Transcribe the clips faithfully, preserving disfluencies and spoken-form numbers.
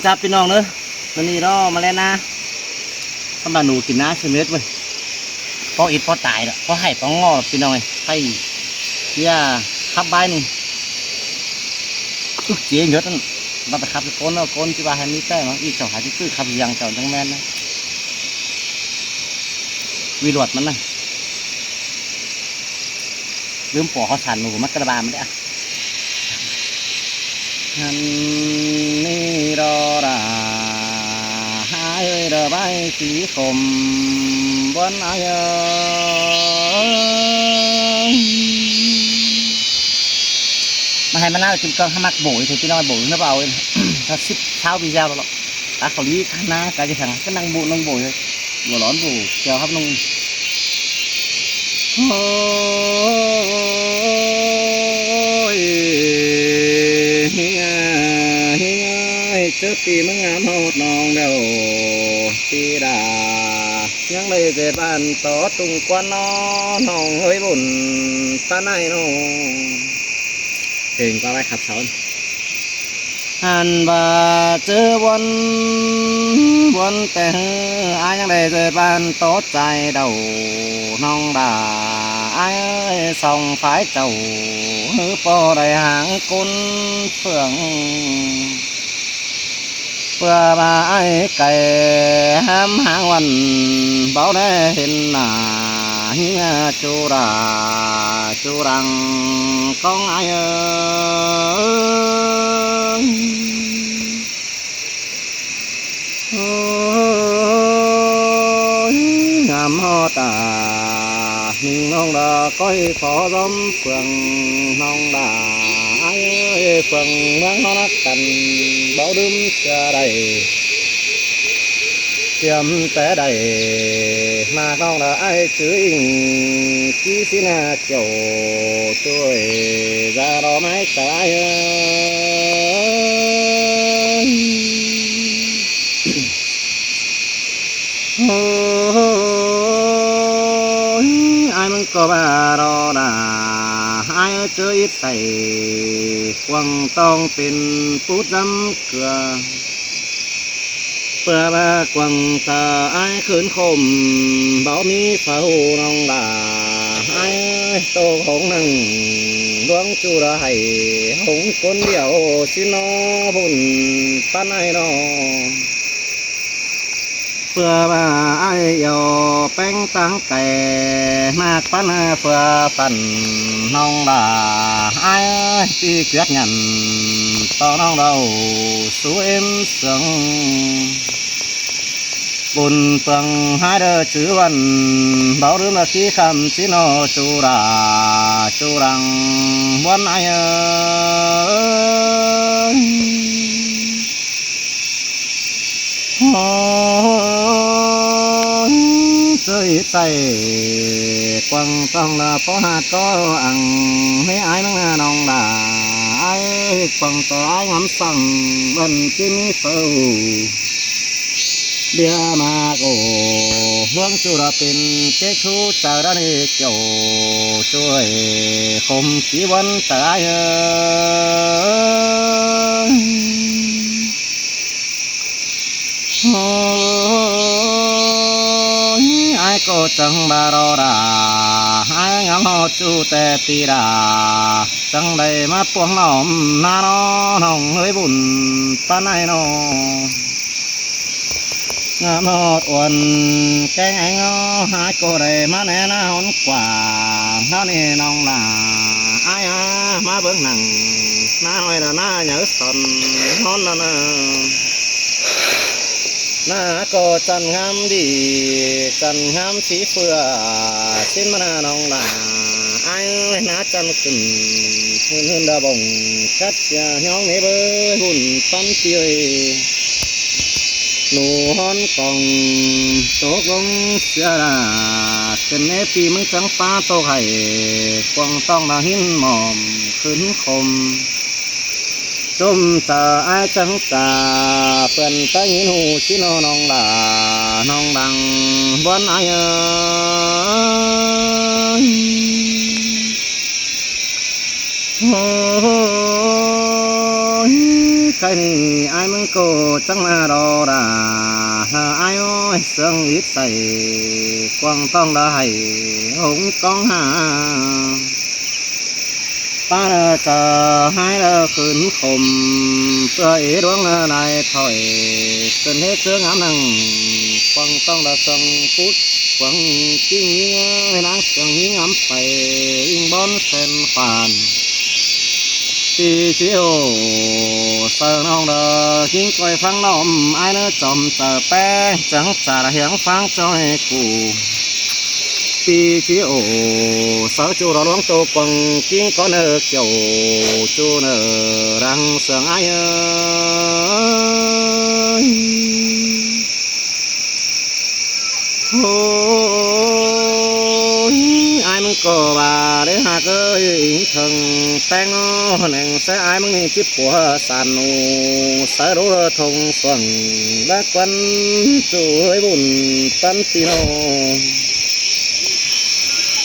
Chả ꞌpi ꞌnọng ꞌnớ, ꞌnị ꞌnị ꞌnớ, ꞌmá ꞌlé ꞌná. Khắm ꞌva ꞌnụ kin ꞌná ꞌsứa mết ꞌvới. Pó ít pó tai ꞌlẹo, pó hảy pó ꞌngó ꞌlẹo ꞌpi ꞌnọng ơi. Hảy, ꞌpưa khắp bái ꞌnị. Ước chế nhất ꞌnặn. ꞌVa ꞌtẹ khắp ꞌcốn ꞌnớ, ꞌcốn ꞌchí ꞌva hảư ꞌmí ꞌtẹ ꞌnớ. Ít chảu hảư ꞌchí ꞌcứ khắp ꞌdệt chảu chắng ꞌmen ꞌnớ. Quy luật ꞌmắn ꞌnớ. ꞌLứm pua kháo sản ꞌnụ ꞌmá ꞌcọ ꞌva ꞌmắn đé. ꞌHăn ꞌnị ꞌló đa, ải ơi, đa bái kí khôm bón ải ơi. ꞌMá hảư ꞌmá ꞌná kin ꞌcóng hảư ꞌmặc bổ, ꞌtẹ ꞌpi ꞌnọng bổ ꞌnớ ꞌva ꞌnị. Thả síp sáu video ꞌlẹo. Ta khảu ꞌlí khăn ꞌná, cá ꞌchí thẳng, ꞌcọ ꞌnăng bổ ꞌnăng bổ thôi. Bổ lón bổ, kéo hắp ꞌnung. Ôi, ꞌhịn ơi, ꞌhịn ơi, ꞌchớ ꞌpi ꞌmướng ngắm ꞌhọt ꞌnọng đaư, ꞌpi đa ꞌnhắng đảy ꞌdệt ꞌván tó tung ꞌquán ꞌnớ, ꞌnọng ơi bun ꞌtán ải ꞌnớ. Pên ꞌquá bái khắp sáu. ꞌHăn ꞌva ꞌchớ bón, bón ꞌtẹ ꞌhứ, ải ꞌnhắng đảy ꞌdệt ꞌván tó ꞌchái đaư, ꞌnọng đa ải ơi, song phái chảu, ꞌhứ ꞌpo đảy háng ꞌcốn phượng. ꞌPưa ꞌva ải cai hám háng ꞌvắn, báu đảy hên nả, ꞌhịn ꞌchư đa, ꞌchư đăng ꞌcóng ải ơi. Ôi, ngắm ꞌhọt ta, ꞌnhính ꞌnọng đa ꞌcói phó ꞌdóm phượng ꞌnọng đa ải ơi, phượng ꞌmướng ꞌnọ ꞌnặc căn, báu đưm ꞌchưa đảy. Tiêm té đảy, ꞌmặc ꞌnọng đa ải ꞌchư inh, kí ꞌsịn ꞌna kiẻo, ꞌchu ơi, da đo ꞌmái ta ải ơi. Ôi, ải ꞌmướng ꞌcọ ꞌva ꞌló đa, ải ơi, ꞌchớ ít ꞌsạy, quảng tong pên pút dăm ꞌcưa. ꞌPưa ꞌva quảng ta ải khửn khôm, báu ꞌmí phaư ꞌnọng đa ải ơi, tô hống năng ꞌluống ꞌchu đa hảy, hống ꞌcốn điẻo ꞌsịn ꞌnớ bun ꞌtán ải ꞌnớ. ꞌPưa ꞌva ải yau péng táng cai, ꞌmặc ꞌpắn ꞌpưa phăn ꞌnọng đa ải ơi, ꞌpi ꞌquiệt nhẳn tó ꞌnọng đaư sú êm sương. Bun pương ải đơ ꞌchư ꞌvắn, báu đưm ꞌva kí khăm ꞌsịn ꞌnớ ꞌchu đa, ꞌchu đăng bón ải ơi. Ôi, ꞌchớ ít ꞌsạy, quảng tong đa pó hạt ꞌcọ ăn, ꞌmí ải ꞌmướng ꞌnọng đa ải, quảng ta ải ngắm săng, băn ꞌchí ꞌmí phaư. Bia ꞌmặc ꞌcọ, ꞌluống ꞌchu đa pên, kếc ꞌhụ chaư đa ꞌnị kiẻo, ꞌchu ơi, khôm kí bón ta ải ơi. Ôi, ải ꞌcọ chắng ꞌva ꞌló đa, ải ngắm ꞌhọt ꞌchu ꞌtẹ ꞌpi đa, chắng đảy ꞌmá ꞌpuông ꞌnọng ꞌná ꞌnớ, ꞌnọng ơi bun ꞌtán ải ꞌnớ. Ngắm ꞌhọt uôn kéng ải ꞌnớ, ải ꞌcọ đảy ꞌmá ꞌné ꞌná hón quảng, ꞌná ꞌnị ꞌnọng đa ải a, ꞌmá bớng nẳng, ꞌná ꞌnọi đa ꞌná nháư son hón đa ꞌnớ. ꞌNá ꞌcọ chăn ngắm đi, chăn ngắm sí phưa, ꞌsịn ꞌmá ꞌná ꞌnọng đa ải ơi, ꞌná chăn khửn, hưn hưn đa bông, cắt sia ꞌnhóng ꞌnế bới bun ꞌtán ꞌpi ơi. ꞌNụ hón cong tốc ꞌlống sia đa, khửn ꞌnế ꞌpi ꞌmướng chắng ꞌpá tốc hảy, quảng tong đa hín mỏm khửn khôm. ꞌChôm ta ải chắng ta, pươn ta hín ꞌhụ ꞌsịn ꞌnớ ꞌnọng đa, ꞌnọng đăng bón ải ơi. Ôi, Cái ꞌnị ải ꞌmứng ꞌcọ chắng ꞌmá đo đa, ải ơi, sương ít say, quảng tong đa hảy, hống cóng hả. ꞌPá đa chả hái đa khửn khổm, ꞌpưa ế đuống đa đai thỏi, khửn hết sương ngắm năng, quảng tong đa sương pút, quảng ꞌkính ꞌnhính ơi, ꞌnáng sương ꞌnhính ngắm pay, ꞌính bón sen khoản. ꞌPi ꞌchí ổ, saư ꞌnọng đa ꞌnhính ꞌcoi ꞌphắng ꞌnọng, ải ꞌnớ chom chaư ꞌpéng, chắng chả đa hiếng ꞌphắng ꞌchoi ꞌcụ. ꞌPi ꞌchí ổ, saư ꞌchu đa ꞌluống tô quảng ꞌkính có ꞌnợ kiẻo, ꞌchu ꞌnợ răng sương ải ơi. Ôi, ải ꞌmứng ꞌcọ ꞌva đé ꞌhặc ơi, ꞌính thơng ꞌpéng ꞌnớ, ꞌneng ꞌsớ ải ꞌmứng ꞌnị chip pua san nụ, saư đố thong suang, đá quán ꞌchu ꞌhới bun ꞌpắn ꞌpi ꞌnọng.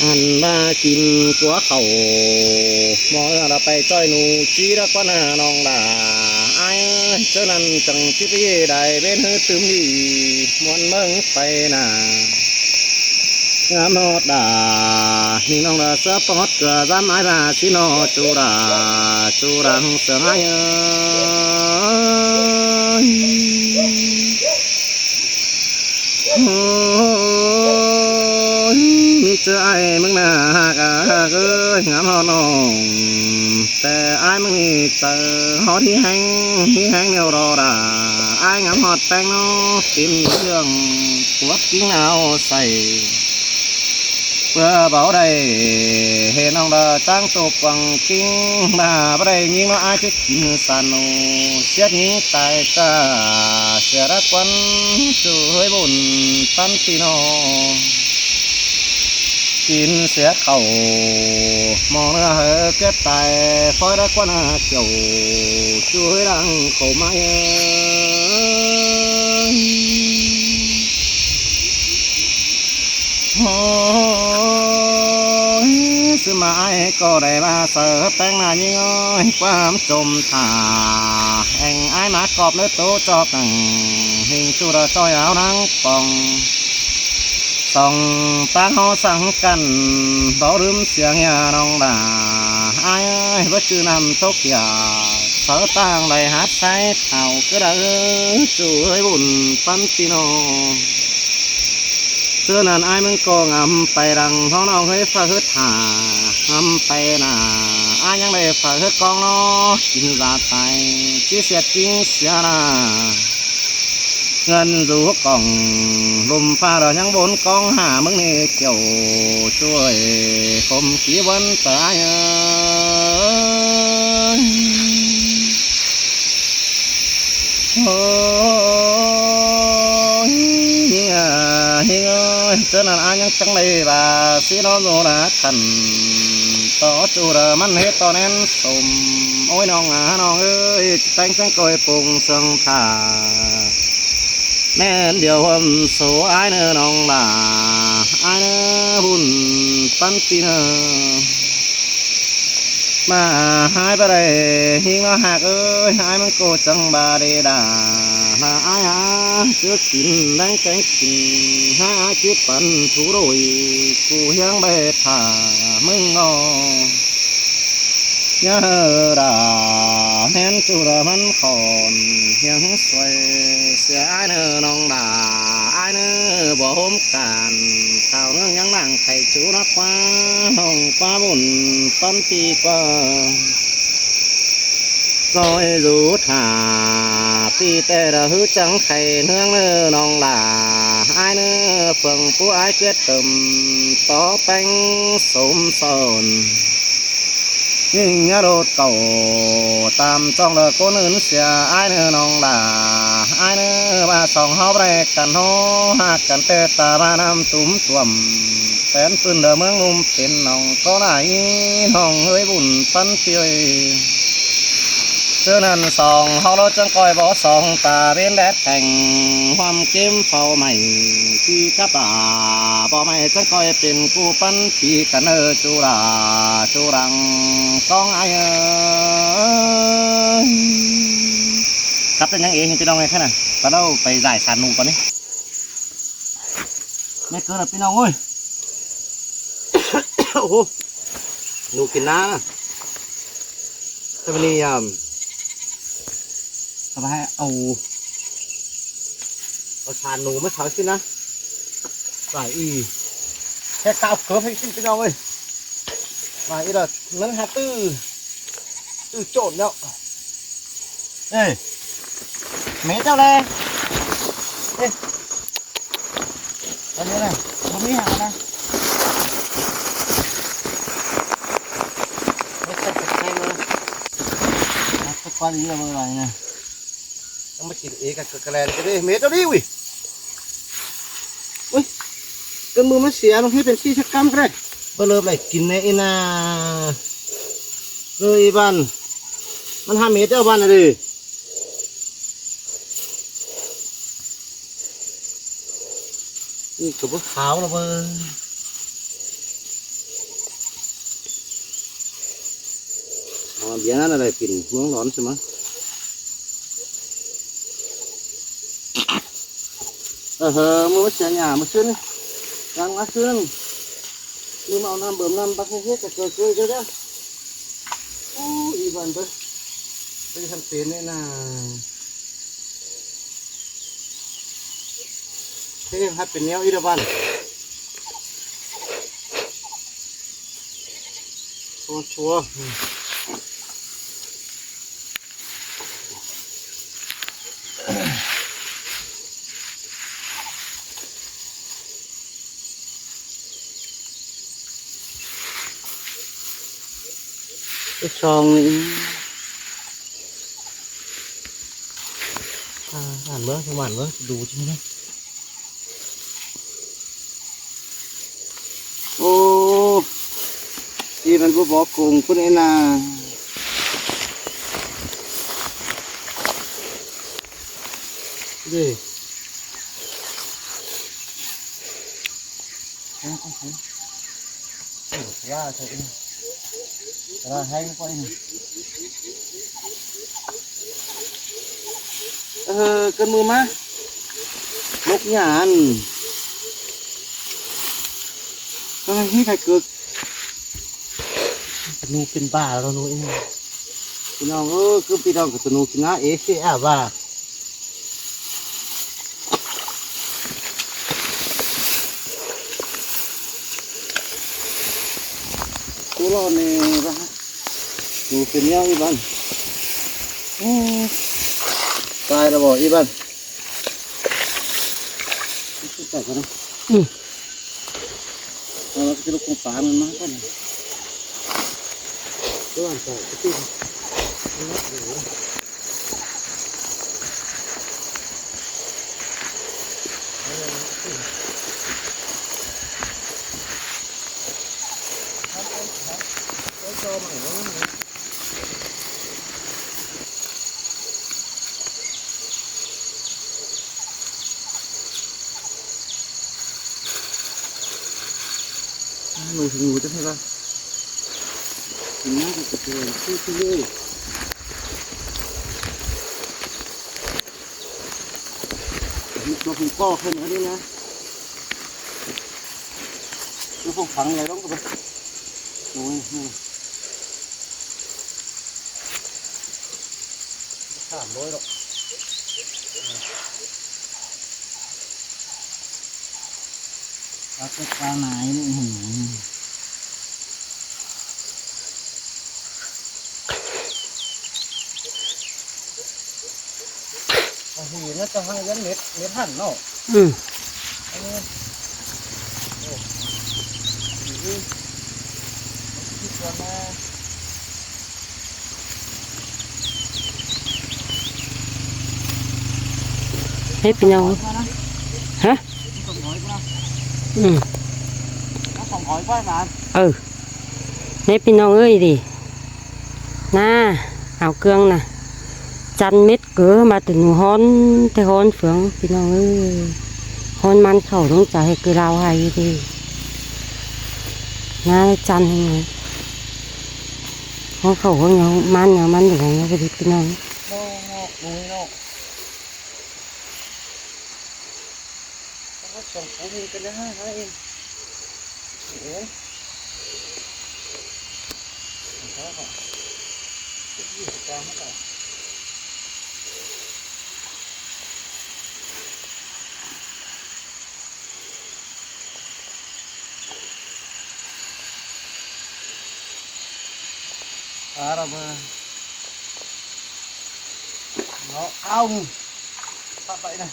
Ăn ꞌva kin cua khảu, ꞌmo đa pay ꞌchoi nụ ꞌchí đá quán ꞌnọng đa. Ải ơi, ꞌchớ ꞌnặn chắng chip ꞌdệt đai ꞌvến ꞌhứ tứm đi, ꞌmuôn ꞌmớng pay nả. Ngắm ꞌhọt đa, ꞌnhính ꞌnọng đa ꞌsớ ꞌpọt ꞌcọ dám ải ꞌva ꞌsí ꞌnọ ꞌchu đa, ꞌchu đa hưng sương ải ơi. Ôi, ꞌmí ꞌchớ ải ꞌmứng ꞌnạ ꞌhặc ꞌhặc ơi, ngắm ꞌhọt ꞌnọng. Té ải ꞌmứng ꞌnị chaư ꞌhọt ꞌhí ꞌhéng, ꞌhí ꞌhéng ꞌnéo đo đa. Ải ngắm ꞌhọt ꞌpéng ꞌnớ, pên ꞌlương quát ꞌkính ꞌnáo say. ꞌPưa báu đảy hên ꞌnọng đa chắng tô quảng ꞌkính, ꞌva báu đảy ꞌnhính ꞌnớ ải chít kin san nụ, siết ꞌnhính tai ꞌchạ, sia đá quán ꞌchu ꞌhới bun ꞌpắn ꞌpi ꞌnọng. Kin sia khảu, ꞌmo ꞌnớ hảư kiết tai, phói đá quán kiẻo, ꞌchu ꞌhới đang khổ mãi ơi. Ôi, ꞌsứ ꞌma ải ꞌcọ đảy ꞌva saư ꞌpéng ꞌnạ ꞌnhính ơi, quám chôm thả, eng ải ꞌmá cọp ꞌnớ tô chọp nẳng, ꞌhính ꞌchu đa ꞌchoi áo ꞌnáng pong. Song ꞌtáng ꞌhó săng căn, báu đưm siêng ꞌnhá ꞌnọng đa. Ải ơi, báu ꞌchư ꞌnặm tốc kiả, saư ꞌtáng đảy hát ꞌsái thảo cứ đa ư, ꞌchu ꞌhới bun ꞌpắn ꞌpi ꞌnọng. ꞌChớ ꞌnặn ải ꞌmứng ꞌcọ ngắm pay đăng ꞌhó ꞌnọng ꞌhới pha hứt hả, ngắm pay nả, ải ꞌnhắng đảy pha hứt cong ꞌnớ, kin dá tai, ꞌchí siết ꞌkính sia nả. Ngăn dú cỏng, lùm pha đa ꞌnhắng bôn cong hả ꞌmứng ꞌnị kiẻo, ꞌchu ơi, khôm kí bón ta ải ơi. Ôi, ꞌnhính à, ꞌnhính ơi, ꞌchớ ꞌnặn ải ꞌnhắng chắng đảy ꞌva ꞌsí ꞌnọ ꞌdô đa khăn, tó ꞌchu đa ꞌmắn ꞌhế tó ꞌnén sôm. Ôi ꞌnọng à, ꞌnọng ơi, ꞌtếng chắng ꞌcoi pông sương thả. ꞌNén điêu ꞌhuôm số ải ꞌnớ ꞌnọng đa, ải ꞌnớ bun ꞌpắn ꞌpi ꞌnớ. ꞌMá ải báu đảy ꞌnhính ꞌnớ ꞌhặc ơi, ải ꞌmứng ꞌcọ chắng ꞌva đảy đa. Hả ải hả, ꞌchớ kin đang kéng kin, hả ải chít păn thủ đôi, ꞌcu hiếng bái thả ꞌmứng ꞌnọ. Nhá hơ đa, ꞌnén ꞌchu đa ꞌmắn khỏn, hiếng xuôi, sia ải ꞌnớ ꞌnọng đa, ải ꞌnớ báu ꞌhôm cản, khảu ꞌnướng ꞌnhắng nẳng khay ꞌchu ꞌnớ ꞌquá, ꞌnọng ꞌquá bun ꞌpắn ꞌpi ꞌquá. Rồi dú thả, ꞌpi ꞌtẹ đa ꞌhứ chắng khay ꞌnướng ꞌnớ ꞌnọng đa, ải ꞌnớ phường pú ải quyết tâm, tó ꞌpéng sôm son. ꞌNhính nhá đột cẩu, tam ꞌchong đa ꞌcốn ứn sia ải ꞌnớ ꞌnọng đa, ải ꞌnớ ꞌva song ꞌháu báu đảy căn ꞌhó, ꞌhặc căn ꞌtẹ ta ꞌva ꞌnặm tủm tuôm, pén ꞌpưn đa ꞌmướng ꞌnum pên ꞌnọng có đảy, ꞌnọng ơi bun ꞌpắn ꞌpi ơi. ꞌSướng ꞌnặn song ꞌháu ꞌló chắng ꞌcoi bók song ta ꞌvến đét kheng ꞌhuôm ꞌkêm phau ꞌmạy, ꞌpi cắp a bók ꞌmạy chắng ꞌcoi pên ꞌcú păn ꞌpi căn ꞌnớ ꞌchu đa ꞌchu đăng ꞌcóng ải ới. Cắp ꞌtẹ ꞌnhắng ế ꞌpi ꞌnọng ꞌnị khá ꞌnạ. Ta ꞌlẹo pay dải san ꞌnụ pá ꞌnị. Mết cớ ꞌnạ ꞌpi ꞌnọng ới. Ô hô. ꞌNụ kin ná. Thế mà ꞌnị, ừm, ta ꞌva ꞌháu au, au san ꞌnụ ꞌmá sau ꞌsịn ꞌnạ. Dải ꞌnị. Thế cắp cớp ꞌhế ꞌsịn ꞌpi ꞌnọng ới. Dải ꞌnị ꞌlẹo ꞌnặn hảư ꞌtứ, ꞌtứ ꞌchộn ꞌlẹo. Ê, mết ꞌchọ ꞌlẹ. Ê. Ăn ꞌnị ꞌnạ, báu ꞌmí hảư ꞌnạ. Mết ꞌchọ ꞌchọ ꞌchọ ꞌnạ. Ná, ꞌchọ ꞌquá đi ꞌlẹo báu ꞌlạ ꞌnạ. Chắng ꞌmá kin ế ꞌcọ ꞌcọ ꞌlen ꞌcọ đi, mết ꞌchọ đi ꞌui. Ui, ꞌcợn ꞌmự ꞌmá sia, ꞌmá ꞌhế pên ꞌsị sắc căm ꞌcọ đảy. Báu ꞌlợp đảy kin ꞌnị ꞌnạ. Ơ, ꞌi ꞌvan. ꞌMắn hák mết ꞌchọ ꞌvan ꞌnị đi. ꞌNị ꞌcọ báu kháo ꞌnạ báu. Ờ, biên ꞌnặn đảy kin ꞌmướng lón ꞌsịn ꞌmá. Ờ, ꞌmự ꞌmá sia nhả ꞌmá ꞌsướng ꞌnị. Đang ꞌmá ꞌsướng ꞌnị. ꞌMự ꞌmá au ꞌnặm bơm ꞌnặm bác ꞌhế ꞌhế ꞌcọ ꞌcọ ꞌcọ ꞌcọ. Ú, ꞌi ꞌvan báu. Báu hăn pên ꞌnị ꞌnạ. Thế hăn pên ꞌnéo ꞌnị đa ꞌvan. Chua chua. Cái song này. À, ăn bớt, không ăn bớt, đủ chứ. Ô, ꞌnị ꞌmắn báu bók công ꞌpứng ꞌnị ꞌnạ. Đi. Ra hang ꞌquá ꞌnị. Ờ, ꞌcợn ꞌmự ꞌmá. Lốc nhả ăn. Con này hít khai cược. Tơ ꞌnụ pên ba ꞌlẹo ꞌnụ ꞌnị. ꞌPi ꞌnọng ới, ꞌcứ ꞌpi ꞌnọng ꞌcọ tơ ꞌnụ kin ná ế ꞌsê a ꞌva. Tú lo ꞌnị ꞌva. ꞌNụ pên ꞌnéo ꞌi ꞌvan. Ú. Tai ꞌlẹo bók ꞌi ꞌvan. Tú tai ꞌnị. Ừ. Ờ, cái lốc công phá nó mát quá này. Tôi làm sao cái tin. Ngủ ngủ chắc hay không? Ngủ chắc hay không? Nó không có hơn nữa đi nè. Nó không phẳng lại đóng cái bật. Ngủ này, ngủ. Thả lối rồi. Bác cái qua này. Hì nó cho hăng dẫn mệt, mệt hẳn nó. Ừ. Anh ơi. Ồ. Hì ư. Hít còn, à, Hít với nhau. Hả? Còn gói quá. Ừ. Nó còn gói quá mà. Ừ. Hít với nhau ơi đi. Nè, áo cương nè. Chăn mết ꞌcọ ꞌmá ꞌtứ ꞌnụ ꞌhón, té ꞌhón phướng ꞌpi ꞌnọng ơi. ꞌHón ꞌmắn khảu ꞌlống chả ꞌhệt ꞌcọ ꞌlao hay đi. ꞌNá chăn ꞌhếng. ꞌHón khảu ꞌhón nháu ꞌmắn nháu ꞌmắn đu ꞌhón nháu ꞌcọ đi ꞌpi ꞌnọng. Á, ꞌlạ bơ. Nó ao. Pá pay ꞌnị.